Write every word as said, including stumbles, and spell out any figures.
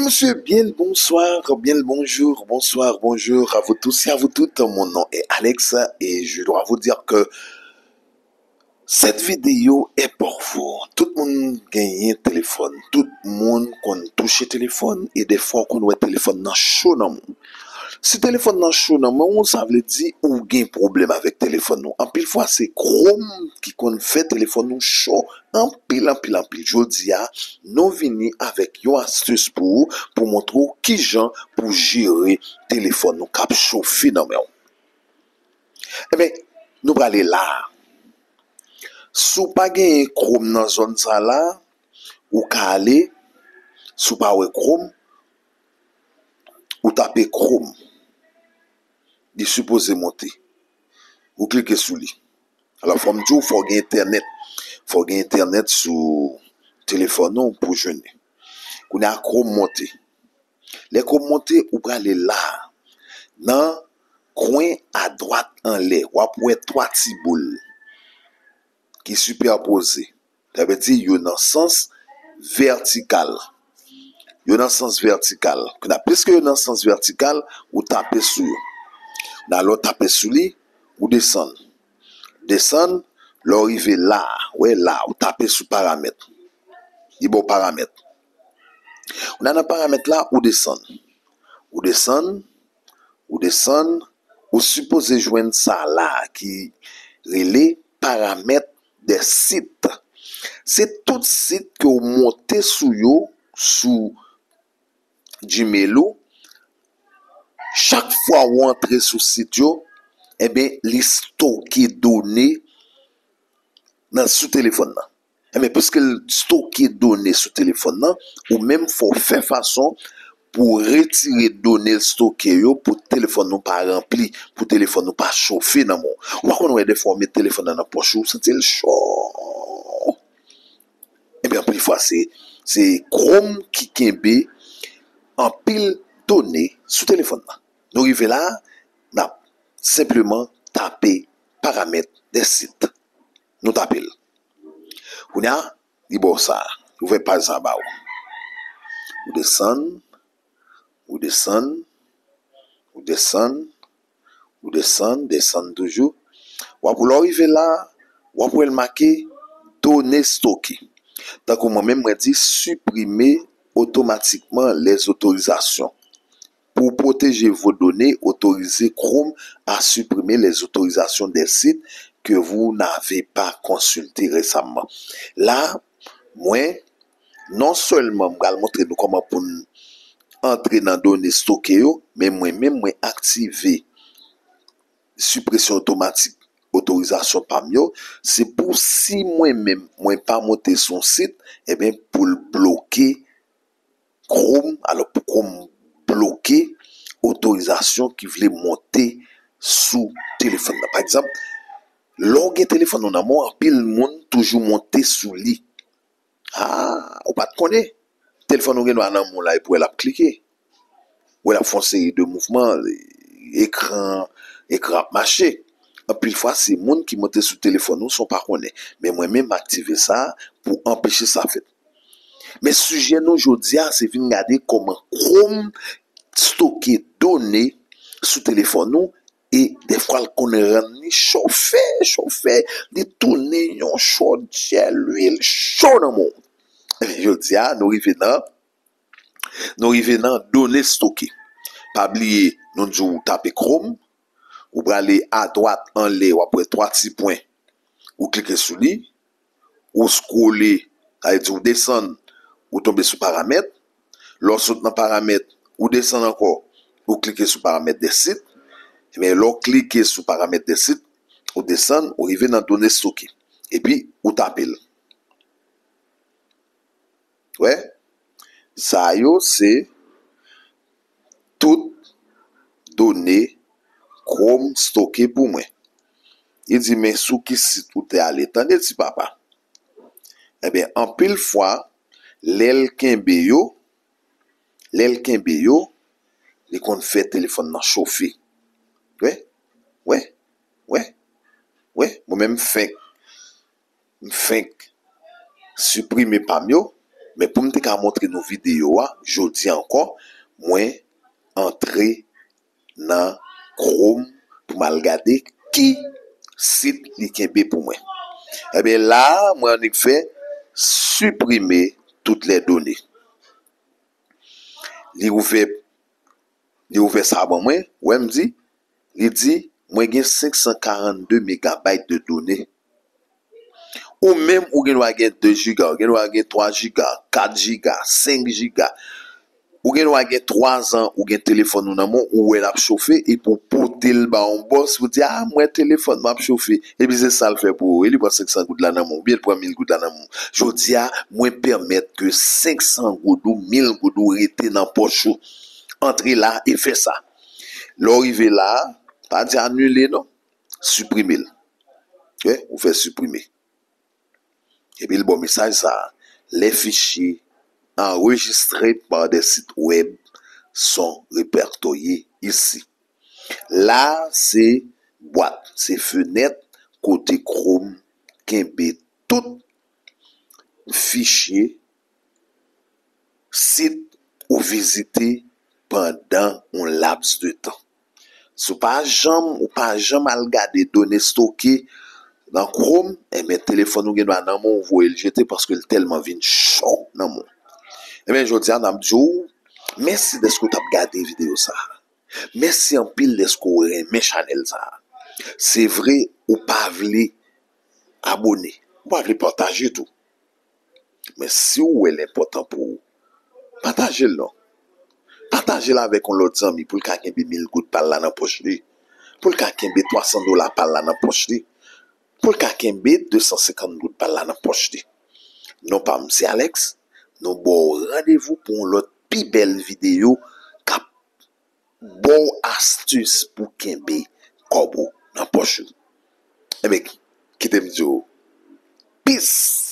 Monsieur, bien le bonsoir, bien le bonjour, bonsoir, bonjour à vous tous et à vous toutes. Mon nom est Alex et je dois vous dire que cette vidéo est pour vous. Tout moun genyen telefòn, tout moun konn touche telefòn e defwa ou konn wè telefòn nan cho nan men w. Si telefòn nan cho nan men w, sa vle di ou gen pwoblèm avèk telefòn ou. Anpil fwa se Chrome ki konn fè telefòn ou cho anpil, anpil, anpil. Jodi a, nou vini avèk yon astis pou ou, pou montre w kijan pou jere telefòn ou k ap chofe nan men w. Ebyen, nou prale la a. Si w pa genyen Chrome nan zòn sa la, ou ka ale, si w pa wè Chrome, ou tape Chrome. Li sipoze monte. Ou klike sou li. Alò, fò m di w, fò w gen entènèt. Fò w gen entènèt sou telefòn ou pou w jwenn li. Kounye a, Chrome monte. Lè Chrome monte, ou prale la a. Nan kwen adwat anlè, w ap wè twa ti boul ki sipèpoze. Sa vle di yo nan sans vètikal. Yo nan sans vètikal. Kounye a, piske yo nan sans vètikal, ou tape sou yo. Kounye a, lè w tape sou li, ou desann. Desann, lè w rive la a, wè la a, ou tape sou paramèt. Li ba w paramèt. Ou nan paramèt la, ou desann. Ou desann, ou desann, ou sipoze jwenn sa la a ki rele paramèt dè sit. Se tout sit ke w monte sou yo, sou Gmail ou. Chak fwa w antre sou sit yo, ebyen, li stoke done nan, sou telefòn nan. Ebyen, piske l stoke done sou telefòn nan, ou menm fò w fè fason pou w retire done l stoke yo, pou telefòn nou pa ranpli, pou telefòn nou pa chofe nan men w. Ou pa konn wè defwa w met telefòn nan nan pòch ou, ou santi l cho. Ebyen, anpil fwa, se, se Chrome ki kenbe anpil done sou telefòn nan. Nou rive la a, n ap senpleman tape paramèt dè sit. Nou tape l. Kounye a, li ba w sa. Ouvè paj sa ba w. Ou desann, ou desann, ou desann, ou desann, desann toujou. W ap, lè w rive la, w ap wè l make done stoke. Tankou mwen menm, mwen di supprimer automatiquement les autorisations. Pour protéger vos données, autorisez Chrome à supprimer les autorisations des sites que vous n'avez pas consultés récemment. La, mwen, non sèlman m pral montre nou kòman pou n antre nan done stoke yo, men mwen menm, mwen aktive sipresyon otomatik otorizasyon pa m yo. Se pou si mwen menm, mwen pa monte sou yon sit, ebyen, pou l bloke Chrome, alò pou Chrome bloke otorizasyon ki vle monte sou telefòn nan. Pa egzanp, lè w gen telefòn ou nan men w, anpil moun toujou monte sou li. Ah, ou pa t konnen. Telefòn ou gen dwa nan men w la epi w wè l ap klike. Ou wè l ap fè yon seri de mouvman, ekran, ekran ap mache. Anpil fwa, se moun ki monte sou telefòn ou san w pa konnen. Men mwen menm, m aktive sa pou anpeche sa fèt. Men sijè nou jodi a, se vin gade kòman Chrome stoke done sou telefòn ou e defwa l konn rann li chofe, chofe, li tounen yon chòdyè lwil cho nan men w. Jodi a, nou rive nan, nou rive nan done stoke. Pa bliye, nou di w tape Chrome, ou prale adwat anlè, w ap wè twa ti pwen. Ou klike sou li, ou scrolle, sa vle di ou desann, ou tonbe sou paramèt. Lè w sot nan paramèt, ou desann ankò, ou klike sou paramèt dè sit. Ebyen, lè w klike sou paramèt dè sit, ou desann, ou rive nan done stoke. Epi, ou tape l. Wè, sa yo se tout done Chrome stoke pou mwen. Li di, men sou ki sit ou te ale? Tande ti papa. Ebyen, anpil fwa, lè l kenbe yo, lè l kenbe yo, li konn fè telefòn nan chofe. Wè, wè, wè, wè, mwen menm fenk, m fenk siprime pa m yo. Men pou m te ka montre nou videyo a, jodi a ankò, mwen antre nan Chrome pou m al gade ki sit li kenbe pou mwen. Ebyen la, mwen annik fè siprime tout lè done. Li ouvè, li ouvè sa ban mwen, wè m di, li di, mwen gen senk san karannde megabayt de done. Ou menm, ou gen dwa gen de jiga, ou gen dwa gen twa jiga, kat jiga, senk jiga. Ou gen dwa gen twa zan, ou gen telefòn ou nan men w, ou wè l ap chofe, epi w pote l ba yon bòs, ou di, a, mwen telefòn m ap chofe. Epi se sa l fè pou ou, e li pran senk san goud la nan men w, oubyen l pran mil goud la nan men w. Jodi a, mwen pèmèt ke senk san goud ou, mil goud ou rete nan pòch ou. Antre la e fè sa. Lè w rive la, pa di anile non, siprime l. Ok, ou fè siprime. Epi l ba w mesaj sa a, les fichiers enregistrés par des sites web sont répertoriés ici. La, se bwat, se fenèt kote Chrome kenbe tout fichye sit ou vizite pandan yon laps de tan. Si w pa janm, ou pa janm al gade done stoke nan Chrome, enben, telefòn ou gen dwa nan men w voye l jete paske l tèlman vin cho nan men w. Enben, jodi a, n ap di w mèsi dèske w t ap gade videyo sa a. Mèsi anpil dèske w renmen chanèl sa a. Se vre, ou pa vle abone, ou pa vle pataje tou. Men si w wè l enpòtan pou ou, pataje l non. Pataje l avèk yon lòt zanmi pou l ka kenbe mil goud pa l la nan pòch li. Pou l ka kenbe twa san dola pa l la nan pòch li. Pou l ka kenbe de san senkant goud pa l la nan pòch li. Non pa m, se Alex. Nou ba w randevou pou yon lòt pi bèl videyo k ap ba w astis pou kenbe kòb ou nan pòch ou. Enben, kite m di w, peace!